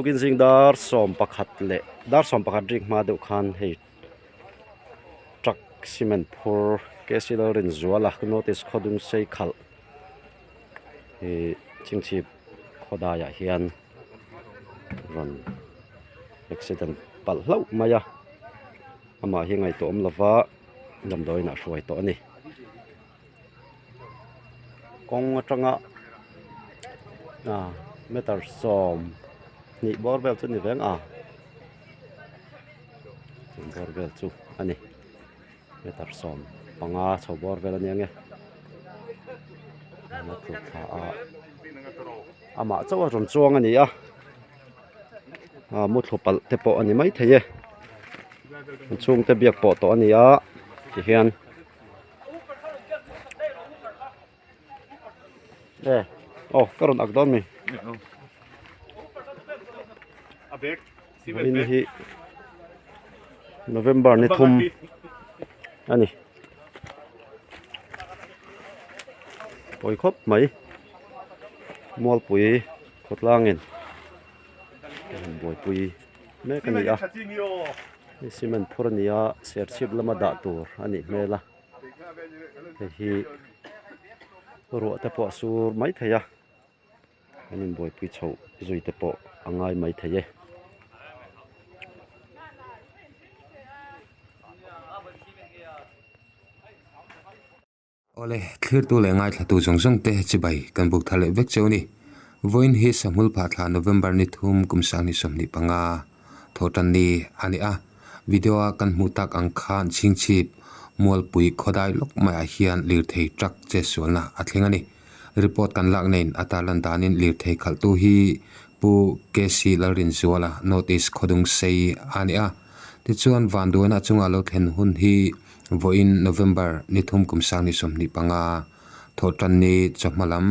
Tukin zing dar 11 leh dar 11 rik hma deuh khan hei truck cement phur K C Lalrinzuala notice khawdung sei khalh ih chingchhip khawdaiah hian rawn accident palh hlauh mai a amah hi ngaihtuah awm lova damdawiin ah hruai tawh a ni. Kawng atanga ah meter 20 bawr vel chu a ni veng a bawr vel chu a ni meter 15 chho bawr vel a nia nge a tlu thla a amah chauh a rawn chuang a ni a ah muthlu palh te pawh a ni maithei e an chhungte biak pawh tawh a ni a tihian. E aw ka rawn ak dawn mi vawiin hi November ni thum a ni pawi khawp mai Mualpui khawtlangin buaipui mek a ni a. Hei cement phur a ni a serchhip lama dah tur a nih hmel a hei hi ruah te pawh a sur mai thei a an inbuaipui chhoh zui te pawh a ngai mai thei e. Awle, thlirtu leh ngaithlatu zawng zawng te chibai kan buk thar leh vek cheu a ni. Vawiin hi Sahmul phah thla November ni thum kum sang ni 25 thawhtan ni a ni a. Video a kan hmuh tak ang khan chhingchhip Mualpui khawdai lawk maiah hian lirthei truck che sualna a thleng a ni. Report kan lak neiin a tarlan danin lirthei khalhtu hi Pu KC Lalrinzuala, North East Khawdung Sei a ni a. Tichuan Vanduaina chunga lo thlen hun hi Vawiin November ni thum kum sang ni 25 thawhtan ni chawhma lam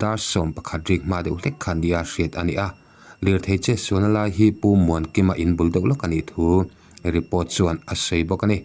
dar 11 rik hma deuh hlek khan nia hriat a ni a. Lirthei che sualna lai hi Pu Muankima in bul deuh lawk a nih thu report chuan a sawi bawk a ni.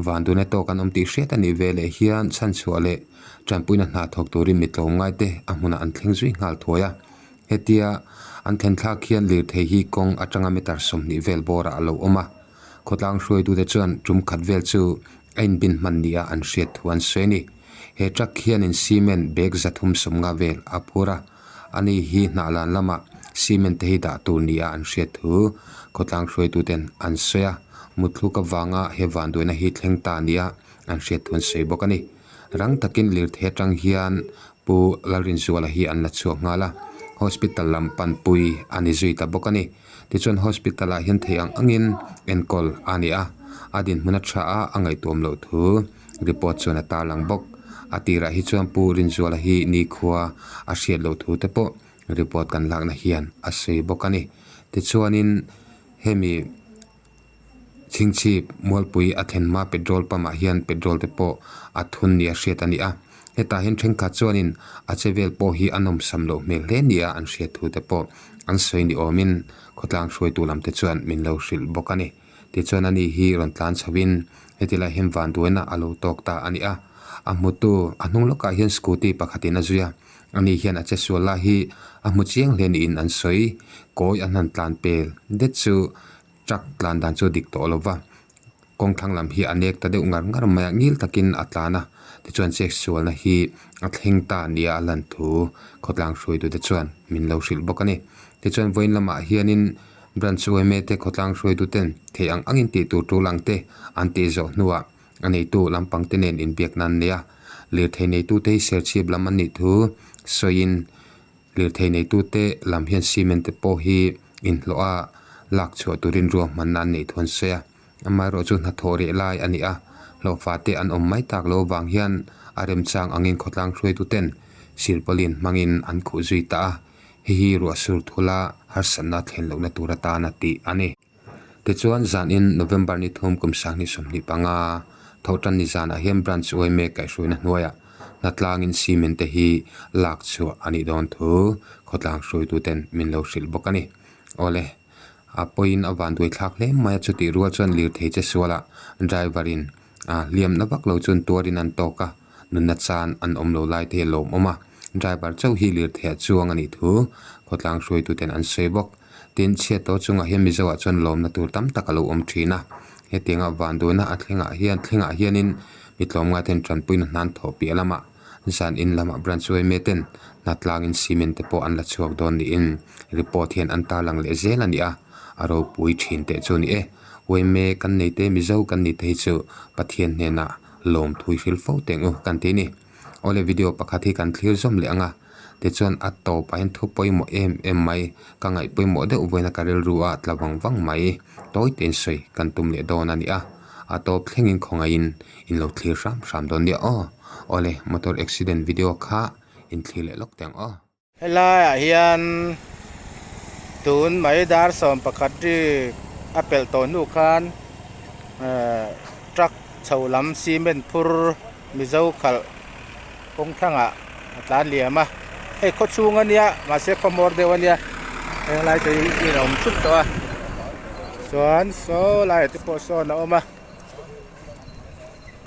Vanduna tawk an awm tih hriat a nih ve leh hian chhanchhuah leh tanpuina hna thawk turin mi tlawmngai te a hmunah an thleng zui nghal thuai a. Hetia an thlen thlak hian lirthei hi kawng atanga meter 20 vel bawrah a lo awm a. Khawtlang hruaitute chuan tum khat vel chu a inbin hman nia an hriat thu an sawi a ni. He truck hianin cement bag 350 vel a phur a, ani hi hnah lan lamah cement te hi dah tur nia an hriat thu khawtlang hruaituten an sawi a, mutthluk avanga he vanduaina hi thleng ta nia an hriat thu an sawi bawk a ni. Rang takin lirthei atang hian Pu Lalrinzuala hi an la chhuak nghal a, hospital lam panpui a ni zui ta bawk a ni. Tichuan hospital ah hian thei ang angin enkawl a ni a, a dinhmun a tha a, a ngaihtuam loh thu report chuan a tarlang bawk. A tirah hi chuan Pu Rinzuala hi nikhua a hriat loh thu te pawh report kan lakna hian a sawi bawk a ni. Tichuanin hemi Chhingchhip Mualpui a thlen hma petrol pump ah hian petrol te pawh a thun nia hriat a ni a, hetah hian thenkhat chuanin a che vel pawh hi a nawmsam loh hmel hle nia an hriat thu te pawh an sawi ni awmin khawtlang hruaitu lam te chuan min lo hrilh bawk a ni. Tichuan ani hi rawn tlan chho in heti lai hian vanduaina a lo tawk ta a ni a, a hmutu a hnung lawkah hian scooty pakhatin a zui a, ani hian a che sual lai hi a hmu chiang hle niin an sawi, kawi an han tlan pel det chu Truck tlan dan chu a dik tawh lo va, kawng thlang lam hi a nek ta deuh ngar ngar mai a, ngil takin a tlan a, tichuan check sualna hi a thleng ta nia a lan thu khawtlang hruaitute chuan min lo hrilh bawk a ni. Tichuan vawiin lamah hianin branch yma te khawtlang hruaituten theih ang angin tih tur tul ang te an tih zawh hnuah a neitu lampang te nen inbiakna an nei a, lirthei neitute hi serchhip lam an nih thu sawiin Lirthei neitute lam hian cement te pawh hi inhlawh a lak chhuah turin ruahmanna an neih thu an sawi a, amaherawh chu hnathawh reh lai a ni a, hlawhfa te an awm mai tak lo avang hian a remchang angin khawtlang hruaituten silpawlin hmangin an khuh zui ta a, hei hi ruah sur thula harsatna thlen lohna tur atana tih a ni. Tichuan zanin November ni thum kum sang ni 25 thawhtan ni zanah hian branch yma kaihhruaina hnuaiah hnatlangin cement te hi lak chhuah a nih dawn thu khawtlang hruaituten min lo hrilh bawk a ni. Awle, a pawiin a vanduai thlak hle mai a, chutih rual chuan lirthei che sualah driver in a hliamna vak lo chuan tuarin an tawk a, nunna chan an awm lo lai te hi a lawmawm a, driver chauh hi lirtheiah chuang a nih thu khawtlang hruaituten an sawi bawk. Tin, chhiat tawh chungah hian Mizo ah chuan lawmna tur tam tak a lo awm thin a. Hetianga vanduaina a thlengah hian thlengah hianin mi tlawmngai ten tanpuina hnan thawh piah lamah zan in lamah branch uaime ten hnatlangin cement te pawh an la chhuak dawn niin report hian an tarlang leh zel a ni a, a ropui thin teh chu a ni e. Uaime kan nei te Mizo kan ni te hi chu Pathian hnenah lawmthu i hrilh fo teng u kan ti a ni. Awle video pakhat hi kan thlir zawm leh ang a, tichuan a tawpah hian thu pawimawh em em mai ka ngaih pawimawh deuh vawiin a ka rilru a tla vang vang mai tawi tein sawi kan tum leh dawn a ni a, a tawp thlengin khawngaihin in lo thlir hram hram dawn nia aw. Awle motor accident video kha in thlir leh lawk teh ang aw. Helaiah hian tun mai dar 11 ri a pelh tawh hnu khan ehh truck chho lam cement phur Mizo khalh kawng thlangah a tlan liam a, hei khaw chhung a nia mahse khaw hmawr deuh a nia heng lai te hi in a awm thut tawh a chuan saw laiah te pawh sawn a awm a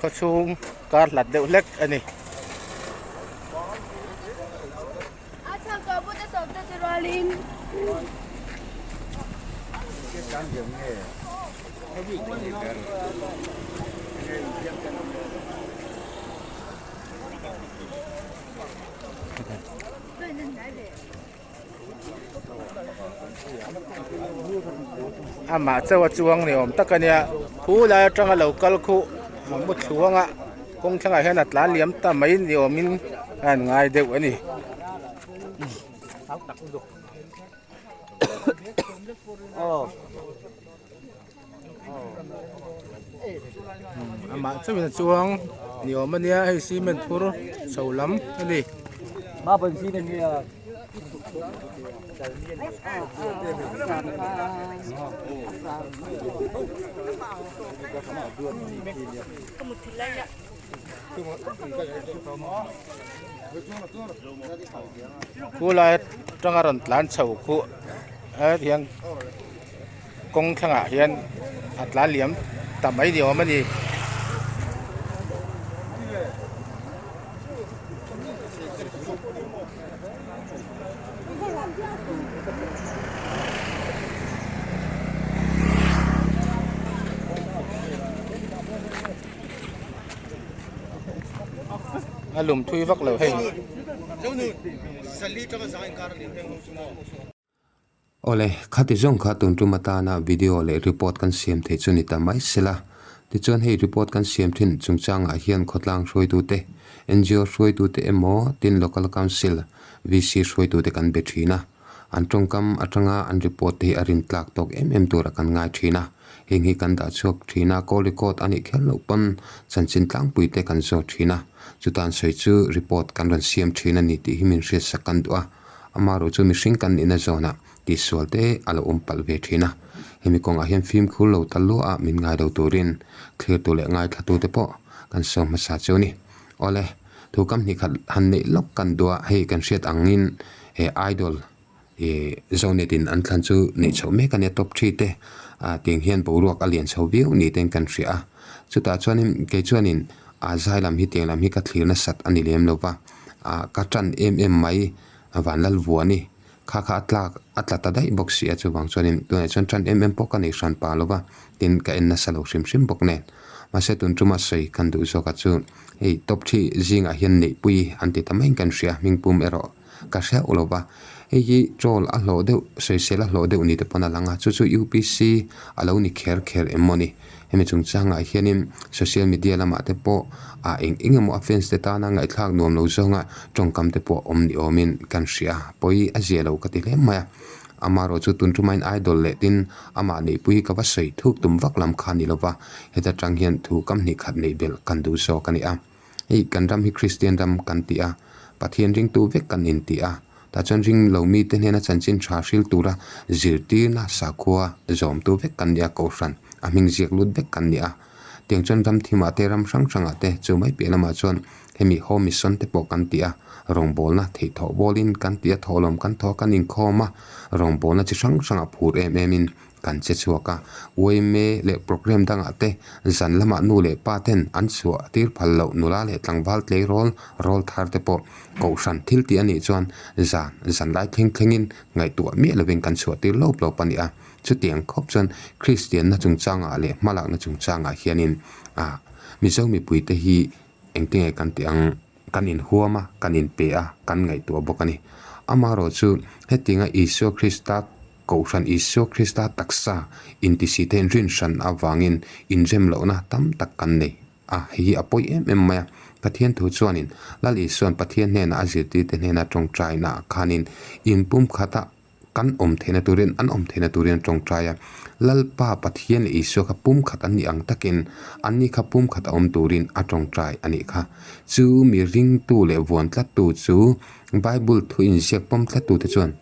khaw chhung kar hlat deuh hlek a ni. Amah chauh a chuang ni awm tak a nia khu lai atanga lo kal khuh a mu thluang a kawng thlangah hian a tlan liam ta mai ni awmin a han ngai deuh a ni. Amah chauhin a chuang ni awm a nia hei cement phur chho lam a ni. Khu lai atanga rawn tlan chho khuh hian. Kawng thlangah hian a tlan liam ta mai ni awm a ni. A lum thui vak lo hei. Awle, khati zawng kha tun tum atana video leh report kan siam theih chu ni ta mai sela. Tichuan hei report kan siam thin chungchangah hian khawtlang hruaitute, ngo hruaitute emaw tin Local Council, VC hruaitute kan be thin a. An tawngkam atanga an report te hi a rintlak tawk em em tura kan ngai thin a. Heng hi kan dah chhuak thin a, call record a nih kher loh pawn chanchin tlangpui te kan zawt thin a. Chutan sawi chu report kan rawn siam thin a ni tih hi min hriatsak kan duh a. Amaherawh chu mihring kan nihna zawnah tihsual te a lo awm palh ve thin a, hemi kawngah hian fimkhur lo ta luah a min ngai lo turin thlirtu leh ngaithlatu te pawh kan sawm hmasa chu a ni. Awle, thu kam hnih khat han neih lawk kan duh a, hei kan hriat angin he idol ih Zonet in an thlan chu neih chhoh mek a nia top three te ah tiang hian boruak a lian chho viau ni ten kan hria a, chutah chuanin kei chuanin a zai lam hi tiang lam hi ka thlir nasat a ni lem lo va. ah ka tan em em mai a van lal vuah a ni kha kha a tlak a tla ta daih bawk si a chuvang chuanin tunah chuan tan em em pawh ka nei hran pah lo va tin ka en nasa lo hrim hrim bawk nen mahse tun tuma sawi kan duh zawk ah chu hei top three zingah hian neihpui an ti ta maiin kan hria hming pum erawh ka hreuh lo va hei hi troll a hlawh deuh sawisel a hlawh deuh ni te pawn a lang a chu chu U_P_C a lo ni kher kher em maw ni. Hemi chungchangah hianin social media lamah te pawh ah eng eng emaw a fans te tana ngaihthlak nuam lo zawnga tawngkam te pawh awm ni awmin kan hria a, pawi a zia lo ka ti hle mai a. Amaherawh chu tun tumain idol leh tin amah neihpui hi ka va sawi thuk tum vak lam kha ni lova, heta tang hian thu kam hnih khat neih belh kan duh zawk a ni a. Hei kan ram hi Kristian ram kan ti a, Pathian ringtu vek kan inti a, tah chuan ring lo mite hnena chanchin tha hril tura zirtirna sakhua zawmtu vek kan ni a, Kohhran a hming ziak lut vek kan ni a. Tiang chuan ram thimah te ram hrang hrangah te chu mai piah lamah chuan hemi home mission te pawh kan ti a, rawngbawlna theihthawh bawlin kan ti a, thawhlawm kan thaw a, kan inkhawm a, rawngbawlna chi hrang hrangah phur em em in kan che chhuak a. Uaime leh programme dangah te zan lamah nu leh pa ten an chhuah tir phal loh nula leh tlangval tleirawl rawl thar te pawh kohhran thil tih a nih chuan zan zan lai thleng thlengin ngaihtuah miah lovin kan chhuah tir lawp lawp a ni a. Chutiang khawp chuan Kristianna chungchangah leh hmalakna chungchangah hianin ah Mizo mipuite hi engtinge kan tih ang kan inhuam a, kan inpe a, kan ngaihtuah bawk a ni. Amaherawh chu hetianga Isua Krista Kohhran Isua Krista taksa intisi te inrinhran avangin inrem lohna tam tak kan nei a, hei hi a pawi em em mai a. Pathian thu chuanin Lal Isua'n Pathian hnenah a zirtirte hnena tawngtainaah khanin inpumkhata kan awm theihna turin an awm theihna turin a tawngtai a, Lalpa Pathian leh Isua kha pumkhat an nih ang takin anni kha pumkhat a awm turin a tawngtai a nih kha. Chu mi ringtu leh vuan tlattu chu Bible thu inziak pawm tlattute chuan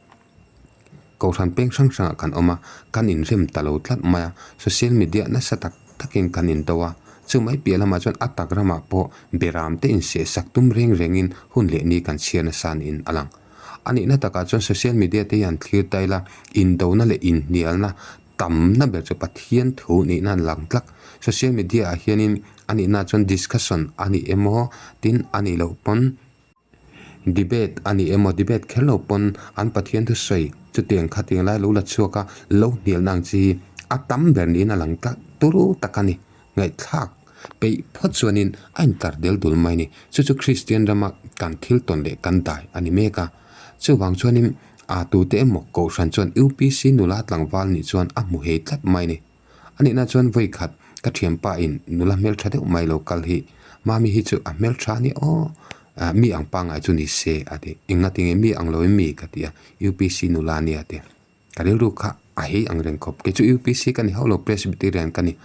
Kohhran peng hrang hrangah kan awm a, kan inrem ta lo tlat mai a, social media nasa tak takin kan indo a, chu mai piah lamah chuan a tak ramah pawh beramte insehsak tum reng rengin hun leh ni kan chhiar nasa niin a lang. A nihna takah chuan social media te hi han thlir ta ila, indona leh inhnialna tamna ber chu Pathian thu nihna an lang tlak. Social media ah hianin a nihna chuan discussion a ni emaw tin a nih loh pawn debate a ni emaw debate kher lo pawn an Pathian thusawi chutiang khatiang lai lo la chhuak a, lo hnialna ang chi hi a tam ber niin a lang tlak turu tak a ni. Ngaihthlak peih phawt chuanin a intar del dul mai a ni. Chu chu Kristian rama kan thil tawn leh kan dai a ni mek a. Chuvang chuanin a tute emaw Kohhran chuan UPC nula tlangval nih chuan a hmu hei tlat mai a ni. A nihna chuan vawi khat ka thianpa in nula hmeltha deuh mai lo kal hi Mami hi chu a hmeltha a ni aw, mi ang pangngai chu ni se a ti. Engatinge mi ang lo em mi ka ti a, UPC nula nia ti. Ka rilru kha a hei ang reng khawp. Kei chu UPC ka ni hauh lo, Presbyterian ka ni.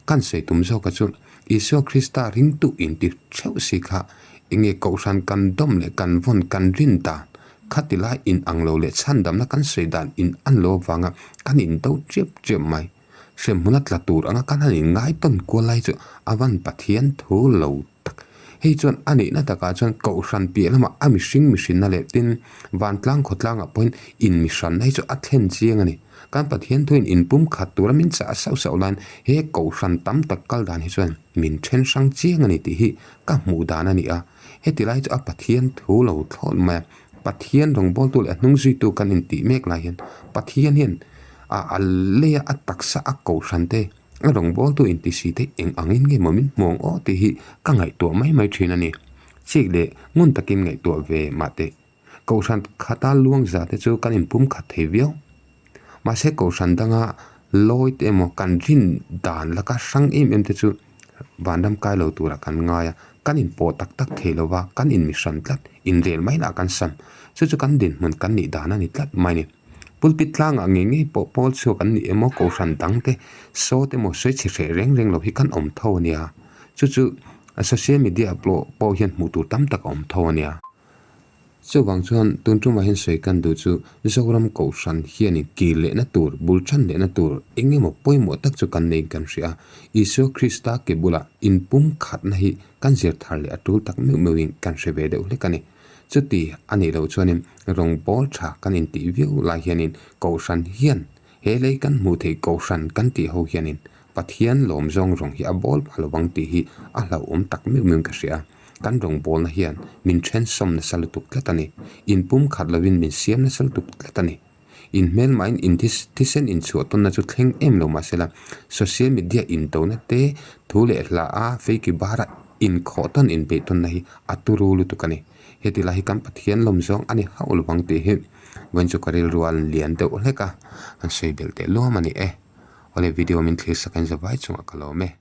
Kan sawi tum zawk a chu Isua Krista ringtu inti theuh si kha enge Kohhran kan dawm leh kan vawn kan rin dan khati lai in ang lo leh chhandamna kan sawi dan in an lo avanga kan indo chiap chiap mai. Hremhmuna tla tur anga kan han inngai tawn kual lai chu a van Pathian thu lo tak. Hei chuan a nihna takah chuan Kohhran piah lamah a mihring mihrinna leh tin vantlang khawtlangah pawhin inmihranna hi chu a thlen chiang a ni. Kan Pathian thuin inpum khat tura min chah sauh sauh laiin he Kohhran tam tak kal dan hi chuan min then hrang chiang a ni tih hi ka hmuh dan a ni a. Heti lai chu a Pathian thu lo thlawt mai a. Pathian rawngbawltu leh a hnung zuitu kan intih mek lai hian Pathian hian a a leia a taksa a Kohhran te A rawngbawltu intisi te eng angin nge maw min hmu ang aw tih hi ka ngaihtuah mai mai thin a ni. Chik leh ngun takin ngaihtuah ve mah teh. Kohhran khata luang za te chu kan inpum khat thei viau. Mahse kohhran danga lawi te emaw kan rin dan laka hrang em em te chu vanram kai lo turah kan ngai a, kan inpawh tak tak thei lo va, kan inmihran tlat, inrel mai lah kan sam. Chu chu kan dinhmun kan nih dan a ni tlat mai a ni. Pulpit tlangah ngei ngei pawh pawl chhuak an ni emaw kohhran dang te sawt emaw sawi chhe hreh reng reng lo hi kan awm tho a nia. Chu chu social media pawh pawh hian hmuh tur tam tak a awm tho a nia. Chuvang chuan tun tumah hian sawi kan duh chu Zoram kohhran hianin kir lehna tur, bul tan lehna tur eng emaw pawimawh tak chu kan neiin kan hria a. Isua Krista ke bulah inpum khatna hi kan zir thar leh a tul tak meuh meuhin kan hre ve deuh hlek a ni. Chuti a nih loh chuanin rawngbâwl ṭha kan intih viau lai hianin Kohhran hian he lei kan hmuh theih Kohhran kan tih ho hianin Pathian lawm zawng rawng hi a bâwl pha lovang tih hi a hlauhawm tak meuh meuhin ka hria a. Kan rawngbâwlna hian min ṭhensawm nasa lutuk tlat a ni. Inpum khat lovin min siam nasa lutuk tlat a ni. Inhmelmahin inthisen inchhuah tawnna chu thleng em lo mahsela social media intona te thu leh hla a feiki bara inkhawh tawn inbeih tawnna hi a turu lutuk a ni. Heti lai hi kan Pathian lawm zawng a ni hauh lovang tih hi vawiin chu ka rilru a lian deuh hlek a, kan sawi belh teh luam a ni e. Awle video min thlir sak in zavai chungah ka lawm e.